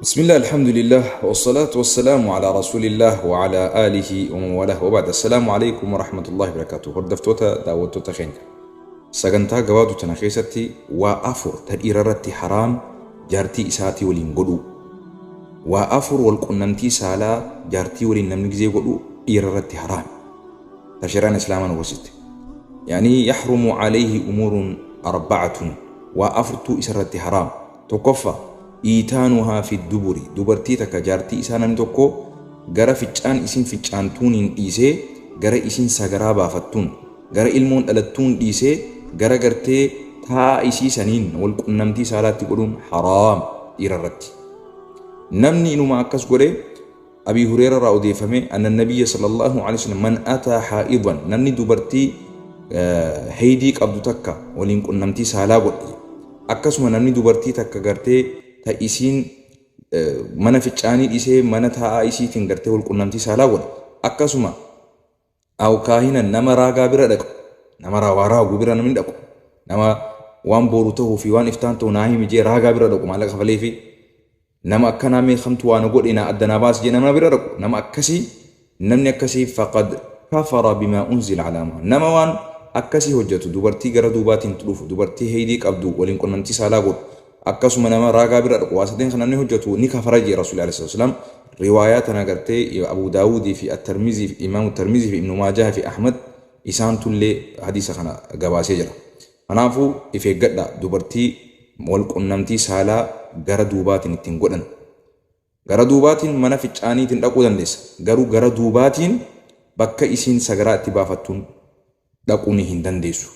Bismillah, alhamdulillah, wassalatu wassalamu ala rasulillah wa ala alihi wa man walah wa ba'd. Assalaamu alaikum wa rahmatullahi wa barakatuh. Hordoftoota, daawwattoota keenya. Sagantaa gabaabduu tana keessatti waa afur ta dhiira irratti haraam jaartii isaatii waliin godhuu. Waa afur wal qunnamtii saalaa jaartii waliin namni gizee godhu dhiira irratti haraam. Ta shari'aan Islaamaa nu barsiiste. Yaani yahrumu alayhi umuurun arba'atun, waa afurtuu isa irratti haraam. Tokkoffaa, iitaanuhaa fi duburi, dubartii takka, jaartii isaa, namni tokko gara ficcaan isiin ficcaantuuniin dhiisee gara isiin sagaraa baafattuun, gara ilmoon dhalattuun dhiisee gara gartee taa'a isii saniin wal qunnamtii saalaatti godhuun haraam dhiira irratti. Namni inuma akkas godhe, Abii Hureera irraa odeeffame, anna nabiyya sallallahu alaihi wasallam man ataa haa'idan, namni dubartii heydii qabdu takka waliin qunnamtii saalaa godhe, akkasuma namni dubartii takka gartee ta isiin mana ficcaanii dhisee mana taa'aa isiitiin gartee wal qunnamtii saalaa godhe, akkasuma aw kaahinan, nama raagaa bira dhaqu, nama waa raagu bira namni dhaqu, nama waan booru ta'uu fi waan iftaan ta'u naa himi jee raagaa bira dhaqu, maallaqa kafalee fi nama akkanaa mee kamtu waa na godhe naa adda naa baasi jee nama bira dhaqu, nama akkasii, namni akkasii faqad kafara bimaa unzila alaa Muhammad. Nama waan akkasii hojjetu, dubartii gara duubaatiin dhufu, dubartii heydii qabdu waliin qunnamtii saalaa godhu, akkasuma nama raagaa bira dhaqu, waa sadeen kan namni hojjetu ni kafara jee Rasuulli alayhi salaam. Riwaayaa tana gartee Abu Daawudii fi At-Tarmizii fi Imaamu Tarmizii fi Ibnu Maajah fi Ahmad isaantullee hadiisa kana gabaasee jira. Kanaafuu if eeggadha, dubartii wal qunnamtii saalaa gara duubaatiin ittiin godhan. Gara duubaatiin mana ficcaaniitiin dhaquu dandeessa. Garuu gara duubaatiin bakka isiin sagaraa itti baafattuun dhaquu ni hin dandeessu.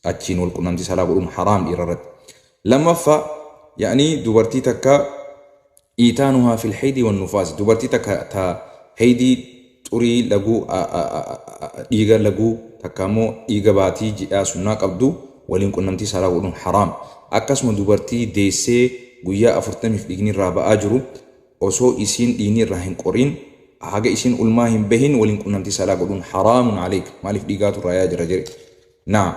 Achiin wal qunnamtii saalaa godhuun haraam dhiira irratti. Lammaffaa, yaa'anii dubartii takka iitaanuhaa fil heydii wan nufaas, dubartii takka ta heydii, xurii laguu, dhiiga laguu takka immoo dhiiga baatii ji'aa sunnaa qabdu waliin qunnamtii saalaa godhuun haraam. Akkasuma dubartii deessee guyyaa 40f dhiigni irraa ba'aa jiru, osoo isiin dhiigni irraa hin qoriin, haga isiin ulmaa hin bahin waliin qunnamtii saalaa godhuun haraamun aleyk. Maaliif? Dhiigaatu irraa yaa jira jedhe. Naam.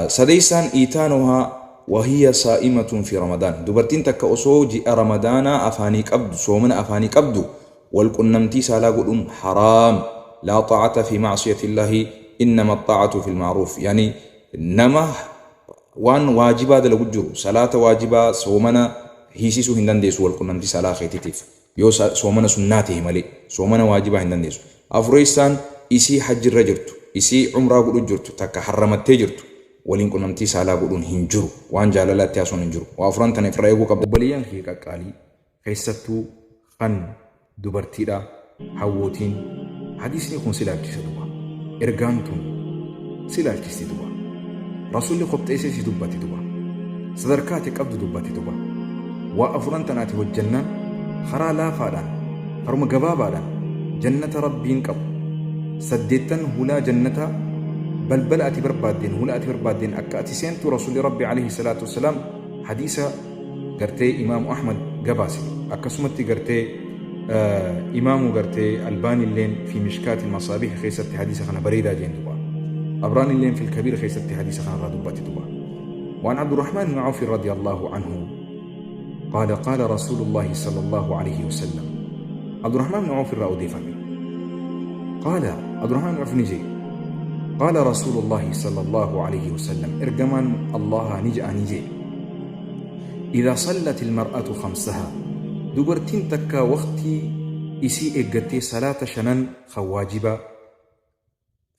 Sadeessaan, iitaanuhaa wahiya saa'imatun fi Ramadaan. Dubartiin takka osoo ji'a Ramadaanaa afaanii qabdu, soomana afaanii qabdu, wal qunnamtii saalaa godhuun haraam. Laa xaa'ata fi ma'siyatillaahi, innama xaa'atu fil ma'ruuf. Yani nama waan waajibaa dalagu jiru, salaata waajibaa, soomana hiisisuu hin dandeessu wal qunnamtii saalaa keetiitiif. Yoo soomana sunnaa ta'e malee, soomana waajibaa hin dandeessu. Afureessaan, isii hajjirra jirtu, isii umraa godhu jirtu, takka harramattee jirtu waliin qunnamtii saalaa godhuun hin jiru. Waan jaalalaatti haasuun hin jiru. Waa afuran tana ifirraa eeguu qabda. Obboleeyyan kiyya qaqqaalii, keessattuu kan dubartiidha, hawwootiin, hadiisni kun si laalchisa duba. Ergaan tun si laalchisti duba. Rasuulli kophxeessee si dubbate duba. Sadarkaa ati qabdu dubbate duba. Waa afuran tana ati hojjannaan karaa laafaadhaan, karuma gabaabaadhaan jannata Rabbiin qabu saddeettan hulaa jannataa, balbala ati barbaaddeen, hulaa ati barbaaddeen akka ati seentu Rasuulli Rabbi alayhi salaatu wassalaam hadiisa gartee Imaamu Ahmad gabaase, akkasumatti gartee Imaamu gartee Albaanilleen fi Mishkaati Masaabiih keessatti hadiisa kana bareedaa jeen duba. Abraanilleen fil Kabiir keessatti hadiisa kanarraa dubbate duba. وعن عبد الرحمن بن عوف رضي الله عنه قال قال رسول الله صلى الله عليه وسلم، عبد الرحمن بن عوف irraa odeeffame، قال عبد الرحمن بن عوف ni jee، قال رسول الله صلى الله عليه وسلم، ergamaan الله ni je'a, ni jee: إذا صلت المرأة خمسها، dubartiin takka waqtii isii eeggattee salaata shanan kan waajibaa,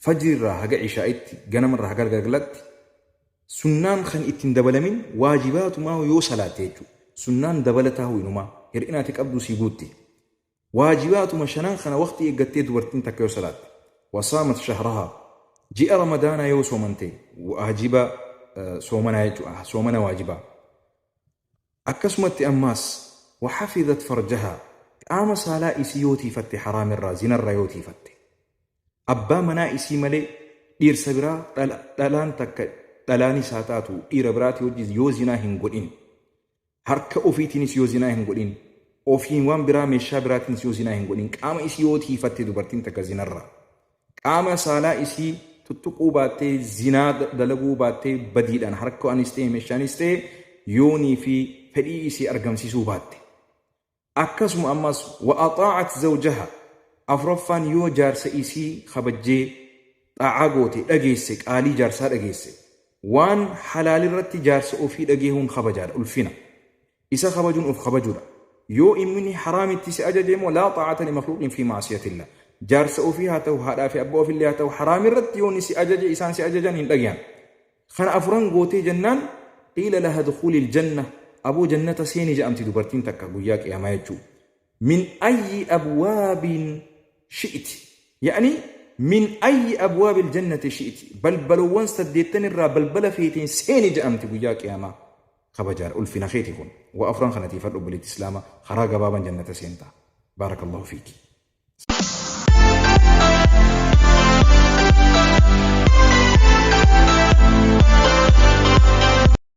fajri irraa haga ishaa'itti, ganama irraa haga galgalatti, sunnaan kan ittiin dabalamin, waajibaatumaa yoo salaatte jechuudha. Sunnaan dabalataa inumaa hir'inaati qabdu sii guutte. Waajibaatuma shanan kana waqtii eeggattee dubartiin takka yoo salaatte. وصامت شهرها، ji'a Ramadaanaa yoo soomante, waajiba soomanaa jechuudha. Soomana waajibaa. Akkasumatti ammaas وحفظت فرجها، qaama saalaa isii yoo tiifatte, haraamirraa, zinarraa yoo tiifatte. Abbaa manaa isii malee dhiirsa biraa, dhalaan takka dhalaanis haa taatu, dhiira biraatii wajjin yoo zinaa hin godhin, harka ofiitiinis yoo zinaa hin godhin, ofiin waan biraa meeshaa biraatiinis yoo zinaa hin godhin, qaama isii yoo tiifatte dubartiin takka zinarraa, qaama saalaa isii tuttuquu baattee, zinaa dalaguu baattee, badiidhaan harka anis ta'e meeshaanis ta'e yoonii fi fedhii isii argamsiisuu baatte. Akkasuma ammas wa axaa'at zawjaha afuraffaan yoo jaarsa isii kabajjee xaa'aa goote dhageesse qaalii jaarsaa dhageesse waan halaalirratti jaarsa ofii dhageehuun kabajaadha ulfina isa kabajuun of kabajuudha yoo inni haraamitti si ajaje immoo laa xaa'ata li makhluuqin fi ma'asiyatillah jaarsa ofii haa ta'u haadhaa fi abbaa ofillee haa ta'u haraamirratti yoo inni si ajaje isaan si ajajan hin dhagehan Kana afuran gootee jennaan qiila laha dukuulil janna aboo jannata seeni jedhamti dubartiin takka guyyaa qiyaamaa jechuu min ayyi abwaabiin shi'ti ya'ni min ayyi abwaabil jannati shi'ti balbalowwan saddeettan irraa balbala feeteen seeni jedhamti guyyaa qiyaamaa kabajaadha ulfina keeti kun waa afuran kana tiifadhu obboleetti islaama karaa gabaaban jannata seentaa baarakallahu fiiki.